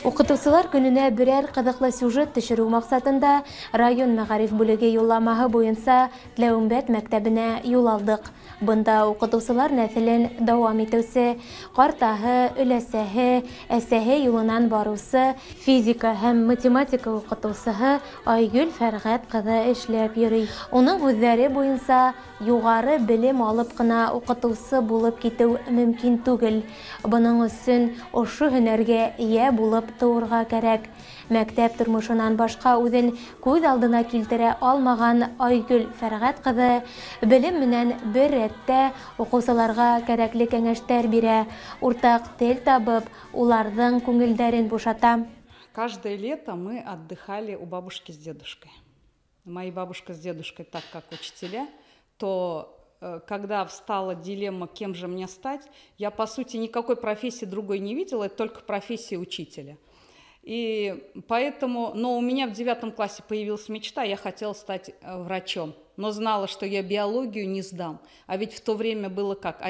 Уҡытыусылар көнөнә берәр ҡыҙыҡлы сюжет төшөрөү маҡсатында район мәғариф бүлеге юлламаһы буйынса Тләүембәт мәктәбенә юл алдыҡ. Бында уҡытыусылар нәҫелен дауам итеүсе, ҡартаһы, өләсәһе, әсәһе юлынан барыусы физика һәм математика уҡытыусыһы Айгөл Фәрғәт ҡыҙы эшләп йөрөй. Уның һүҙҙәре буйынса юғары белем алып ҡына уҡытыусы булып китеү мөмкин түгел. Бының өсөн ошо һөнәргә эйә булып тыуырға кәрәк. Мәктәп тормошонан башҡа үҙен күҙ алдына килтерә алмаған Айгөл Фәрғәт ҡыҙы белем менән бер рәттә уҡыусыларға кәрәкле кәңәштәр бирә, уртаҡ тел табып, уларҙың күңелдәрен бушата. Каждое лето мы отдыхали у бабушки с дедушкой. Мои бабушка с дедушкой, так как учителя, то когда встала дилемма, кем же мне стать, я, по сути, никакой профессии другой не видела, это только профессия учителя. И поэтому, но у меня в 9 классе появилась мечта, я хотела стать врачом, но знала, что я биологию не сдам. А ведь в то время было как?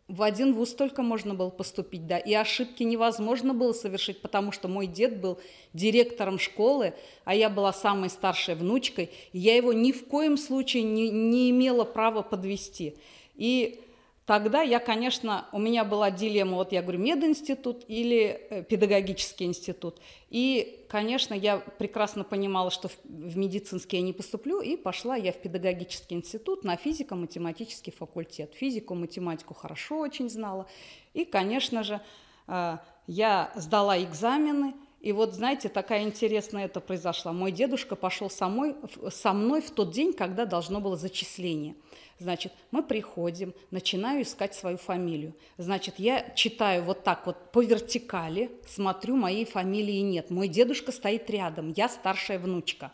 В один вуз только можно было поступить, да, и ошибки невозможно было совершить, потому что мой дед был директором школы, а я была самой старшей внучкой, и я его ни в коем случае не имела права подвести. И тогда я, конечно, у меня была дилемма, вот я говорю, мединститут или педагогический институт. И, конечно, я прекрасно понимала, что в медицинский я не поступлю, и пошла я в педагогический институт на физико-математический факультет. Физику, математику хорошо очень знала. И, конечно же, я сдала экзамены. И вот, знаете, такая интересная это произошла. Мой дедушка пошел со мной в тот день, когда должно было зачисление. Значит, мы приходим, начинаю искать свою фамилию. Значит, я читаю вот так вот по вертикали, смотрю, моей фамилии нет. Мой дедушка стоит рядом, я старшая внучка.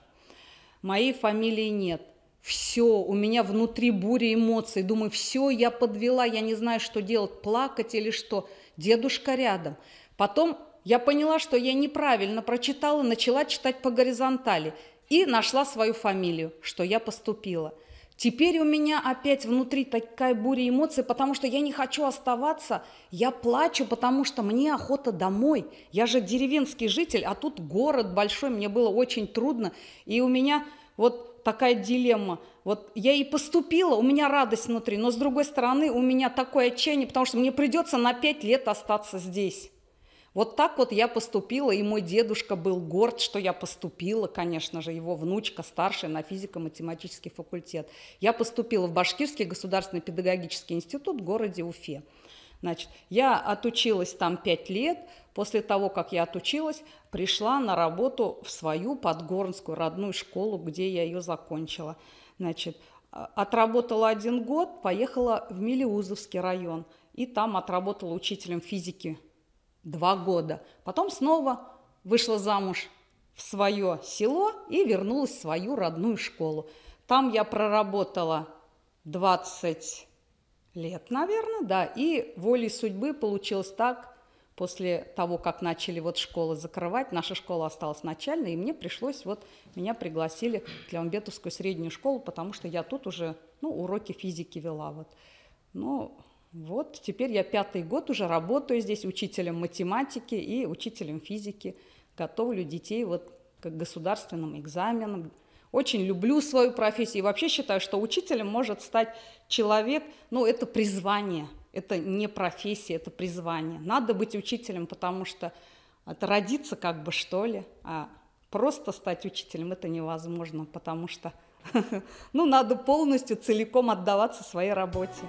Моей фамилии нет. Все, у меня внутри буря эмоций. Думаю, все, я подвела, я не знаю, что делать, плакать или что. Дедушка рядом. Потом я поняла, что я неправильно прочитала, начала читать по горизонтали и нашла свою фамилию, что я поступила. Теперь у меня опять внутри такая буря эмоций, потому что я не хочу оставаться, я плачу, потому что мне охота домой. Я же деревенский житель, а тут город большой, мне было очень трудно. И у меня вот такая дилемма. Вот я и поступила, у меня радость внутри, но с другой стороны у меня такое отчаяние, потому что мне придется на 5 лет остаться здесь. Вот так вот я поступила, и мой дедушка был горд, что я поступила, конечно же, его внучка старшая на физико-математический факультет. Я поступила в Башкирский государственный педагогический институт в городе Уфе. Значит, я отучилась там 5 лет. После того, как я отучилась, пришла на работу в свою подгорнскую родную школу, где я ее закончила. Значит, отработала 1 год, поехала в Мелеузовский район, и там отработала учителем физики 2 года. Потом снова вышла замуж в свое село и вернулась в свою родную школу. Там я проработала 20 лет, наверное, да, и волей судьбы получилось так, после того, как начали вот школы закрывать, наша школа осталась начальной, и мне пришлось, вот, меня пригласили в Тлеумбетовскую среднюю школу, потому что я тут уже, ну, уроки физики вела, вот. Ну, вот, теперь я 5-й год уже работаю здесь учителем математики и учителем физики, готовлю детей вот к государственным экзаменам. Очень люблю свою профессию и вообще считаю, что учителем может стать человек, ну, это призвание, это не профессия, это призвание. Надо быть учителем, потому что это родиться как бы, что ли, а просто стать учителем это невозможно, потому что, ну, надо полностью, целиком отдаваться своей работе.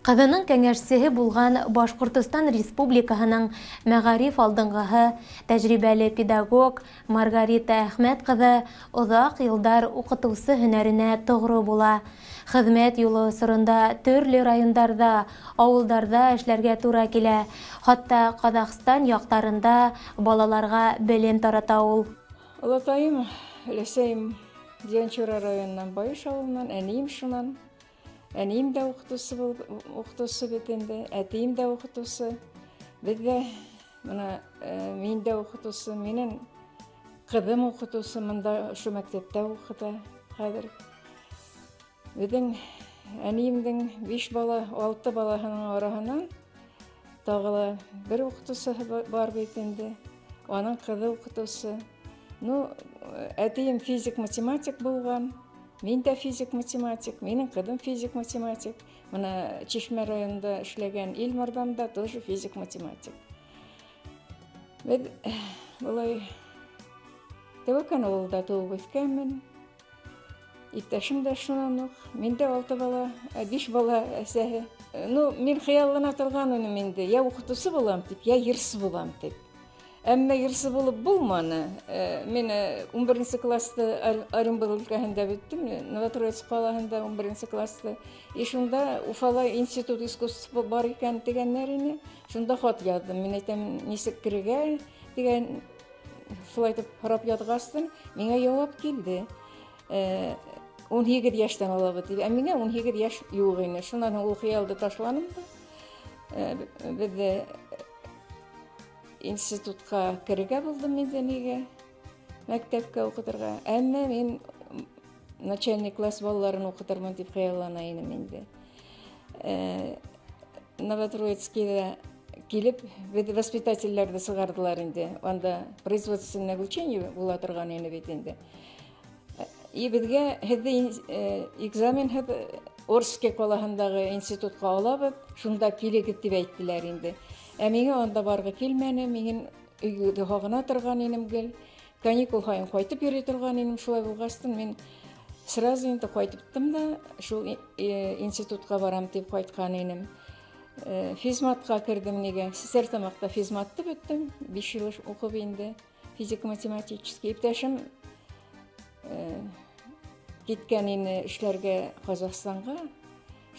Ҡыҙының кәңәшсеһе булған Башҡортостан Республикаһының мәғариф алдынғыһы, тәжрибәле педагог Маргарита Әхмәт ҡыҙы оҙаҡ йылдар уҡытыусы һөнәренә тоғро була. Хеҙмәт юлы осоронда төрлө райондарҙа, ауылдарҙа эшләргә тура килә. Хатта Ҡаҙағстан яҡтарында балаларға белем тарата ул. Олатайым, өләсәйем Зианчура районынан, Байыш ауылынан, әнейем шунан. Әнейем дә уҡытыусы булып, уҡытыусы бит инде, әтейем дә уҡытыусы. Беҙ ҙә, бына, мин дә уҡытыусы, минең Ҡыҙым уҡытыусы, мында ошо мәктәптә уҡыта хәҙер. Беҙҙең әнейемдең биш бала, алты балаһының араһынан тағы ла бер уҡытыусыһы бар бит инде. Аның ҡыҙы уҡытыусы. Ну, әтейем физик-математик булған. Мин дә физик-математик, минең ҡыҙым физик-математик. Мына Чишмә районында эшләгән Илмарҙан да тоже физик-математик. Беҙ былай Тәүәкән ауылында тыуып үҫкәнмен. Иптәшем дә шунан уҡ. Мин дә алты бала, биш бала әсәһе. Ну, мин хыяллана торған инем инде. Я уҡытыусы булам тип, я йырсы булам тип. Әммә йырсы булып булманы. Мин 11 классты Оренбург өлкәһендә бөттөм, Новотроицк ҡалаһында 11 классты. И шунда Уфала институт искусств бар икән тигәннәр ине. Шунда хат яҙҙым. Мин әйтәм, нисек керергә тигән, шулай итеп һорап яҙғастын, миңә яуап килде. 18 йәштән алабыҙ тип. Ә миңә 18 йәш юҡ ине. Шунан һуң ул хыялды ташланым да. Беҙҙе институтҡа керергә булдым инде, нигә мәктәпкә уҡытырға. Әммә мин начальный класс балаларын уҡытырмын тип хыяллана инем инде. Новотроицкийҙа килеп, беҙ воспитательләрҙе сығарҙылар инде. Анда производственное обучение була торған ине бит инде. И беҙгә һеҙҙе экзаменһыҙ Орский ҡалаһындағы институтҡа алабыҙ, шунда килегеҙ тип әйттеләр инде. Ә миңә анда барғы килмәне, мин өйҙә һағына торған инем гел. Каникул һайын ҡайтып йөрөй торған инем, шулай булғастын мин сразу инде ҡайтыптым да, шул институтҡа барам тип ҡайтҡан инем. Физматҡа керҙем нигә? Сәртамаҡта физматты бөттөм, 5 йыл уҡып инде, физико-математический. Иптәшем киткән ине эшләргә Ҡаҙағстанға.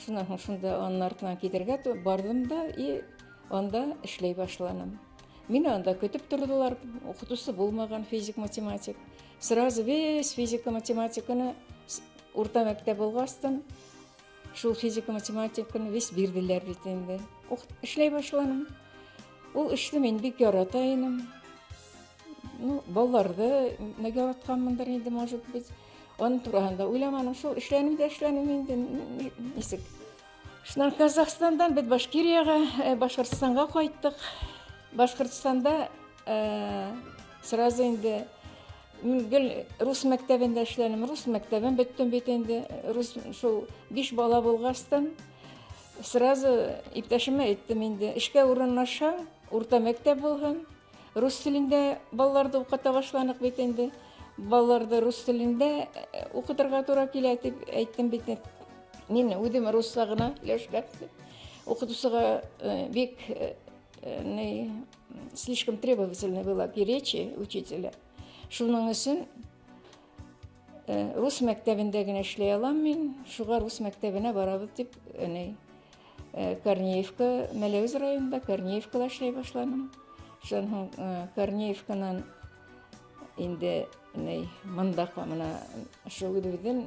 Шунан һуң шунда уның артынан китергә барҙым да и анда эшләй башланым. Мине анда көтөп торҙолар, уҡытыусы булмаған физик-математик. Сразу весь физика-математиканы урта мәктәп булғастын, шул физика-математиканы весь бирҙеләр бит инде. Эшләй башланым. Ул эште мин бик ярата инем. Ну, балаларҙы яратҡанмындыр инде, может быть. Оның тураһында уйламаным, шул эшләнем дә эшләнем инде, нисек. Шунан Казахстандан беҙ Башкирияға, Башҡортостанға ҡайттыҡ. Башҡортостанда сразу инде мин гел рус мәктәбендә эшләнем, рус мәктәбен бөттөм бит инде. Рус шул 5 бала булғастан сразу иптәшемә әйттем инде, эшкә урынлашһаң, урта мәктәп булһын. Рус телендә балаларҙы уҡыта башланыҡ бит инде. Балаларҙы рус телендә уҡытырға тура килә тип әйттем бит. Мин үҙем русса ғына һөйләшәм. Уҡытыусыға бик слишком требовательна была к речи учителя. Шуның өсөн рус мәктәбендә генә эшләй алам мин. Шуға рус мәктәбенә барабыҙ тип, Корнеевка, Мәләүез районында Корнеевкала эшләй башланым. Шунан һуң Корнеевканан инде мында мына шул үҙебеҙҙең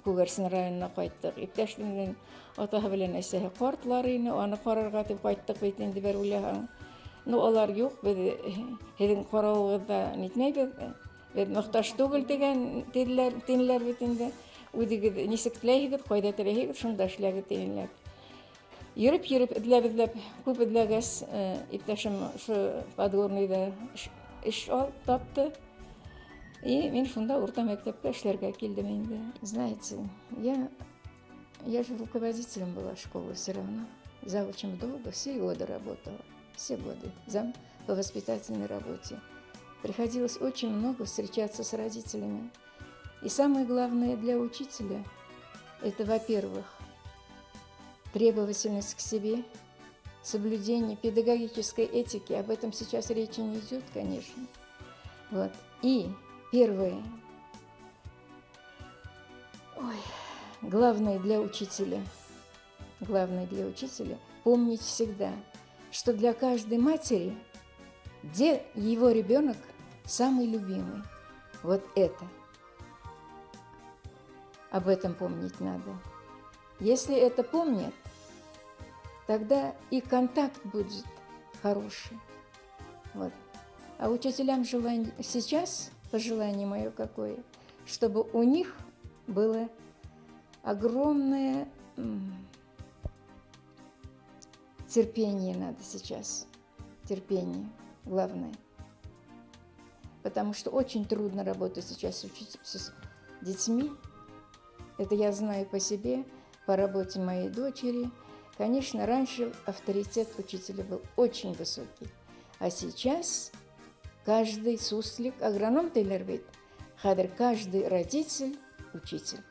Күгәрсен районына ҡайттыҡ. Иптәшемдең атаһы белән әсәһе ҡартлар ине, аны ҡарарға тип ҡайттыҡ бит инде, бер уйлаһаң. Ну, алар юҡ, беҙ һеҙҙең ҡарауығыҙҙа нитмәйбеҙ, беҙ мохтаж түгел тигән тинеләр бит инде. Үҙегеҙ нисек теләйһегеҙ, ҡайҙа теләйһегеҙ, шунда эшләгеҙ тинеләр. Йөрөп-йөрөп, эҙләп-эҙләп, күп эҙләгәс, иптәшем ошо Подгорныйҙа эш тапты. И мин шунда урта мәктәпкә эшләргә килдем инде. Знаете, я же руководителем была школы все равно. Завучем долго, все годы работала. Все годы. Зам по воспитательной работе. Приходилось очень много встречаться с родителями. И самое главное для учителя – это, во-первых, требовательность к себе, соблюдение педагогической этики. Об этом сейчас речи не идет, конечно. Вот. И первое, главное для учителя помнить всегда, что для каждой матери, где его ребенок самый любимый. Вот это. Об этом помнить надо. Если это помнят, тогда и контакт будет хороший. Вот. А учителям желание сейчас Пожелание мое какое, чтобы у них было огромное терпение надо сейчас. Терпение, главное. Потому что очень трудно работать сейчас с детьми. Это я знаю по себе, по работе моей дочери. Конечно, раньше авторитет учителя был очень высокий. А сейчас каждый суслик, агроном тиләр бит, хәҙер каждый родитель – учитель.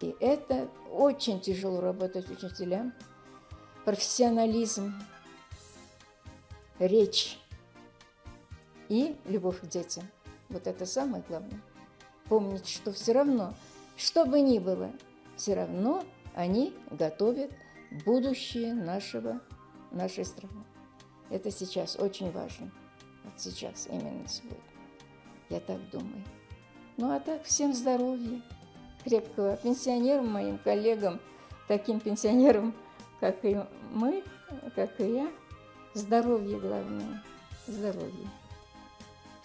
И это очень тяжело работать учителям. Профессионализм, речь и любовь к детям. Вот это самое главное. Помнить, что все равно, что бы ни было, все равно они готовят будущее нашей страны. Это сейчас очень важно. Вот сейчас, именно сегодня. Я так думаю. Ну а так, всем здоровья, крепкого. Пенсионерам моим, коллегам, таким пенсионерам, как и мы, как и я, здоровье главное, здоровье.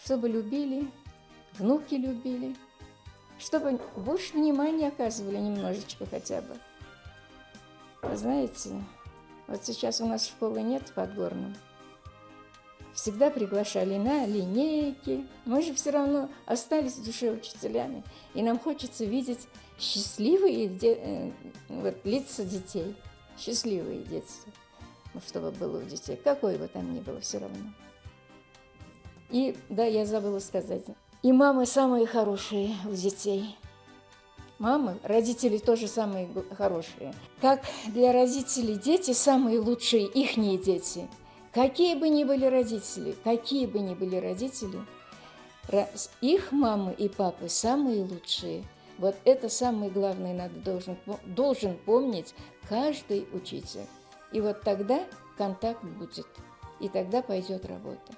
Чтобы любили, внуки любили, чтобы больше внимания оказывали немножечко хотя бы. Знаете, вот сейчас у нас школы нет в Подгорном. Всегда приглашали на линейки. Мы же все равно остались в душе учителями. И нам хочется видеть счастливые вот, лица детей. Счастливые дети, чтобы было у детей. Какое бы там ни было, все равно. И, да, я забыла сказать. И мамы самые хорошие у детей. Мамы, родители тоже самые хорошие. Как для родителей дети самые лучшие, ихние дети. Какие бы ни были родители, какие бы ни были родители, их мамы и папы самые лучшие. Вот это самое главное надо должен помнить каждый учитель. И вот тогда контакт будет, и тогда пойдет работа.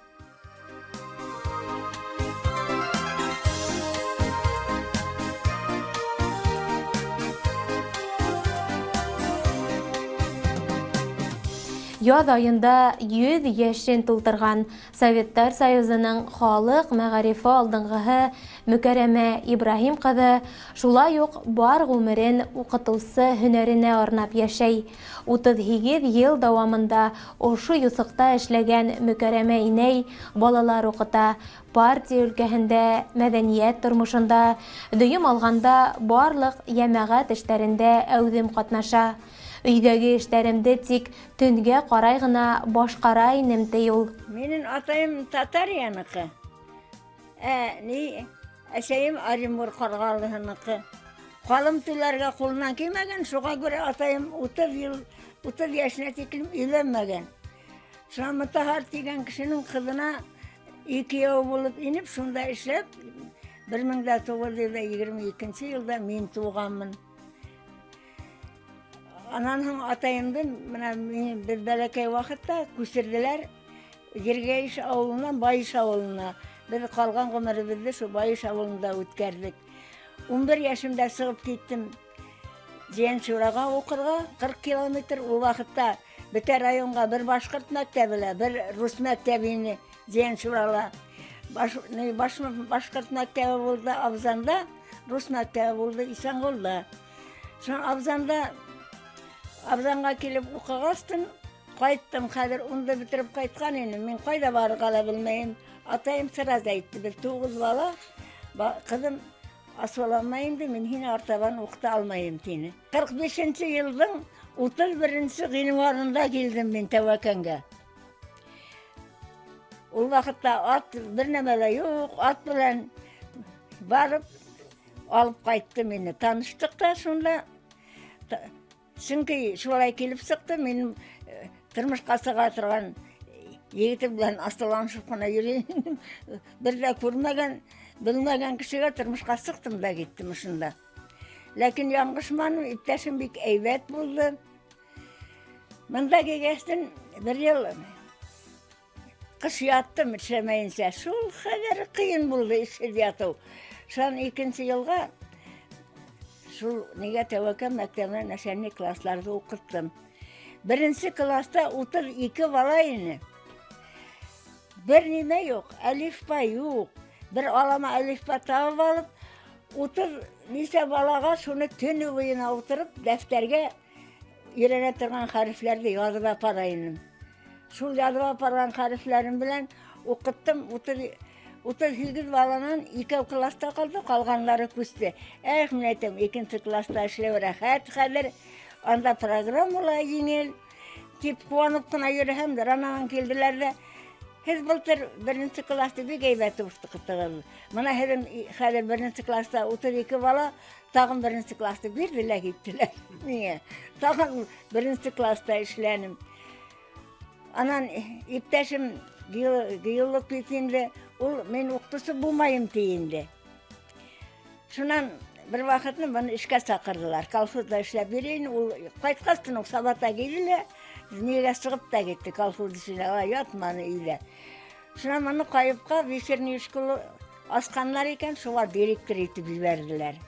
Яҙ айында 100 йәшен тултырған Советтар Союзының халыҡ мәғарифы алдынғыһы Мөкәрәмә Ибраһим ҡыҙы шулай уҡ бар ғүмерен уҡытыусы һөнәренә арнап йәшәй. 38 йыл дауамында ошо юҫыҡта эшләгән Мөкәрәмә инәй балалар уҡыта, партия өлкәһендә, мәҙәниәт тормошонда, дөйөм алғанда барлыҡ йәмәғәт эштәрендә әүҙем ҡатнаша. Өйҙәге эштәремде тик төнгә ҡарай ғына башҡара инем, ти ул. Минең атайым Татарияныҡы, әсәйем Оренбург Ҡарғалыһыныҡы. Ҡалым түләргә ҡулынан килмәгән, шуға күрә атайым 30 йәшенә тиклем өйләнмәгән. Шуға Мытаһар тигән кешенең ҡыҙына икәү булып инеп, шунда эшләп, 1922 йылда мин тыуғанмын. Анан һуң атайымды мына беҙ бәләкәй ваҡытта күсерҙеләр Ергәйеш ауылынан Байыш ауылына. Беҙ ҡалған ғүмеребеҙҙе шул Байыш ауылында үткәрҙек. 11 йәшемдә сығып киттем Зиянсураға уҡырға, 40 километр. Ул ваҡытта бөтә районға бер башҡорт мәктәбе лә, бер рус мәктәбе ине Зиянсурала. Башҡорт мәктәбе булды Абзанда, рус мәктәбе булды Исәнғолда. Шунан Абзанға килеп уҡығастын, ҡайттым, хәҙер унды бөтөрөп ҡайтҡан инем. Мин ҡайҙа барырға ла белмәйем. Атайым сразу әйтте, беҙ 9 бала, ҡыҙым асыуланма инде, мин һине артабан уҡыта алмайым, тине. 45-нсе йылдың 31 ғинуарында килдем мин Тәүәкәнгә. Ул ваҡытта ат бер нәмә лә юҡ, ат белән барып алып ҡайтты мине. Таныштыҡ та шунда. Сөнки шулай килеп сыҡты, мин тормошҡа сыға торған егетем белән асыланышып ҡына йөрөйөм. Бер ҙә күрмәгән, белмәгән кешегә тормошҡа сыҡтым да киттем ошонда. Ләкин яңғышманым, иптәшем бик әйбәт булды. Бында килгәстен бер йыл ҡыш яттым эшләмәйенсә. Шул хәҙәр ҡыйын булды эшһеҙ ятыу. Шунан икенсе йылға шул нигә Тәүәкән мәктәбенә начальник классларҙы уҡыттым. Беренсе класста 32 бала ине. Бер нимә юҡ, әлифба юҡ, Бер алама әлифба табып алып, 30 нисә балаға шуны төнө буйына ултырып, дәфтәргә өйрәнә торған хәрефләрҙе яҙып апара инем. Шул яҙып апарған хәрефләрем белән уҡыттым. 38 баланан 2 класста ҡалды, ҡалғанлары күсте. Эх, мин әйтәм, икенсе класста эшләү рәхәт хәҙер, анда программа ла еңел, тип ҡыуанып ҡына йөрөһәм дә, анан килделәр ҙә, һеҙ былтыр беренсе класты бик һәйбәт уҡыттығыҙ. Мына һеҙҙең хәҙер беренсе класста 32 бала, тағын беренсе класты бирҙеләр киттеләр миңә. Тағын беренсе класста эшләнем. Анан иптәшем геолог бит инде, ул мин уҡытыусы булмайым ти инде. Шунан бер ваҡытны быны эшкә саҡырҙылар. Колхозда эшләп йөрөйөн, ул ҡайтҡастын уҡ сабата кейҙе лә, нигә сығып та китте колхоз эшенә, ятманы өйҙә. Шунан быны Ҡайыпҡа вечерний школа асҡандар икән, шуға директор итеп ебәрҙеләр.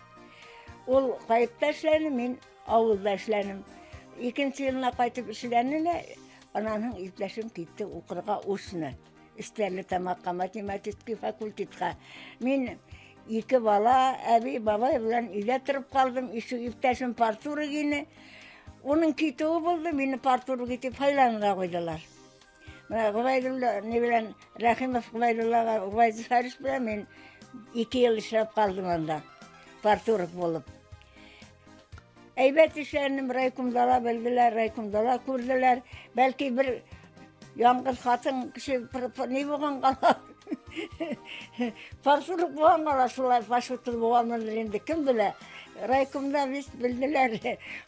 Ул Ҡайыпта эшләне, мин ауылда эшләнем. Икенсе йылына ҡайтып эшләне лә, анан һуң иптәшем китте уҡырға Ушны, Стәрлетамаҡҡа, математический факультетҡа. Мин 2 бала, әбей, бабай белән өйҙә тороп ҡалдым. Ишек иптәшем парторг ине. Уның китеүе булды, мине парторг итеп һайланырға ҡуйҙылар. Мына Ғөбәйҙулла ни белән Рәхимов Ғөбәйҙуллаға, Ғөбәйҙ Фәриш белән мин 2 йыл эшләп ҡалдым анда, парторг булып. Әйбәт эшләнем, райкомда ла белделәр, райкомда ла күрҙеләр. Бәлки бер яңғыҙ ҡатын кеше ни булғанға ла, парторг булғанға ла шулай пашутыр булғанмындыр инде, кем белә. Райкомда бит белделәр,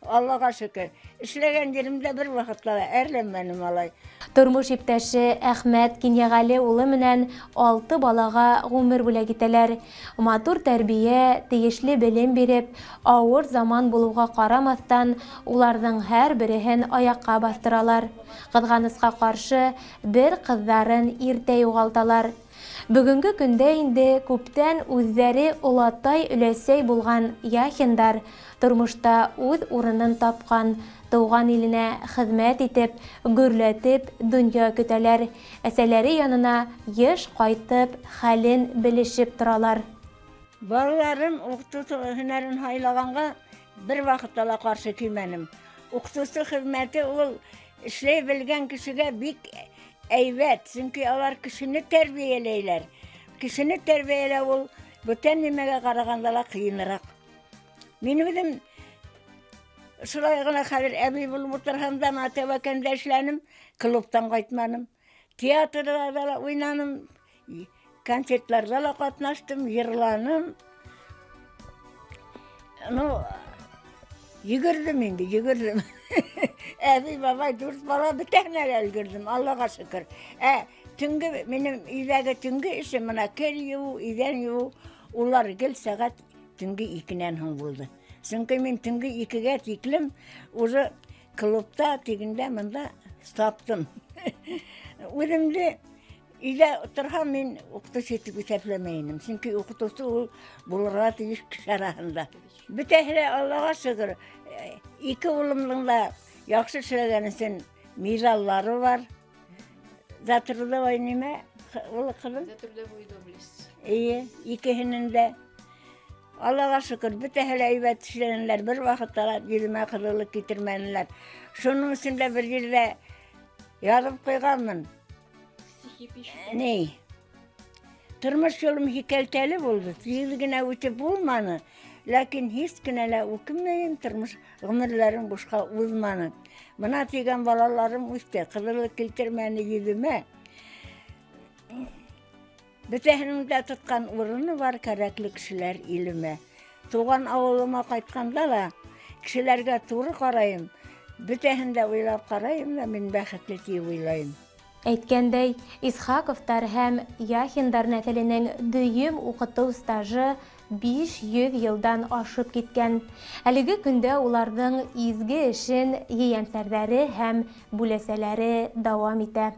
Аллаға шөкөр. Эшләгән еремдә бер ваҡытта ла әрләнмәнем алай. Тормош иптәше Әхмәт Кинйәғәле улы менән 6 балаға ғүмер бүләк итәләр. Матур тәрбиә, тейешле белем биреп, ауыр заман булыуға ҡарамаҫтан, уларҙың һәр береһен аяҡҡа баҫтыралар. Ҡыҙғанысҡа ҡаршы, бер ҡыҙҙарын иртә юғалталар. Бөгөнгө көндә инде күптән үҙҙәре олатай өләсәй булған Яхиндар тормошта үҙ урынын тапҡан, тыуған иленә хеҙмәт итеп, гөрләтеп донъя көтәләр. Әсәләре янына йыш ҡайтып, хәлен белешеп торалар. Балаларым уҡытыусы һөнәрен һайлағанға бер ваҡытта ла ҡаршы килмәнем. Уҡытыусы хеҙмәте ул эшләй белгән кешегә бик әйбәт, сөнки алар кешене тәрбиәләйләр. Кешене тәрбиәләү ул бүтән нимәгә ҡарағанда ла ҡыйыныраҡ. Мин үҙем шулай ғына хәҙер әбей булып ултырһам да, мына Тәүәкәндә эшләнем, клубтан ҡайтманым. Театрҙа ла уйнаным, концертларҙа ла ҡатнаштым, йырланым. Ну, йүгерҙем инде, йүгерҙем. Әбей, бабай, 4 бала бөтәһенә лә өлгөрҙөм, Аллаға шөкөр. Төнгө, минең өйҙәге төнгө эшем, мына кер йыуыу, иҙән йыуыу, улар гел сәғәт төнгө 2-нән һуң булды. Сөнки мин төнгө 2-гә тиклем уже клубта, тегендә, мында саптым. Үҙемде өйҙә торһам, мин уҡытыусы итеп иҫәпләмәй инем. Сөнки уҡытыусы ул булырға тейеш кеше араһында. Бөтәһе лә Аллаға шөкөр. 2 улымдың да яҡшы эшләгән өсөн миҙаллары бар. За трудовой нимә ул ҡыҙым? За трудовую доблесть. Эйе, икеһенең дә. Аллаға шөкөр, бөтәһе лә һәйбәт эшләнеләр, бер ваҡытта ла йөҙөмә ҡыҙыллыҡ килтермәнеләр. Шуның өсөн дә бер ерҙә яҙып ҡуйғанмын. Стихи пишут. Ни? Тормош юлым һикәлтәле булды, тиҙ генә үтеп булманы. Ләкин һис кенә лә үкенмәйем, тормош ғүмерләрем бушҡа уҙманы. Бына тигән балаларым үҫте, ҡыҙыллыҡ килтермәне йөҙөмә. Бөтәһенең дә тотҡан урыны бар кәрәкле кешеләр илемә. Тыуған ауылыма ҡайтҡанда ла кешеләргә туры ҡарайым, бөтәһен дә уйлап ҡарайым да мин бәхетле тип уйлайым. Әйткәндәй, Исхаковтар һәм Яхиндар нәҫеленең дөйөм уҡытыу стажы 500 йылдан ашып киткән. Әлеге көндә уларҙың изге эшен ейәнсәрҙәре һәм бүләсәләре дауам итә.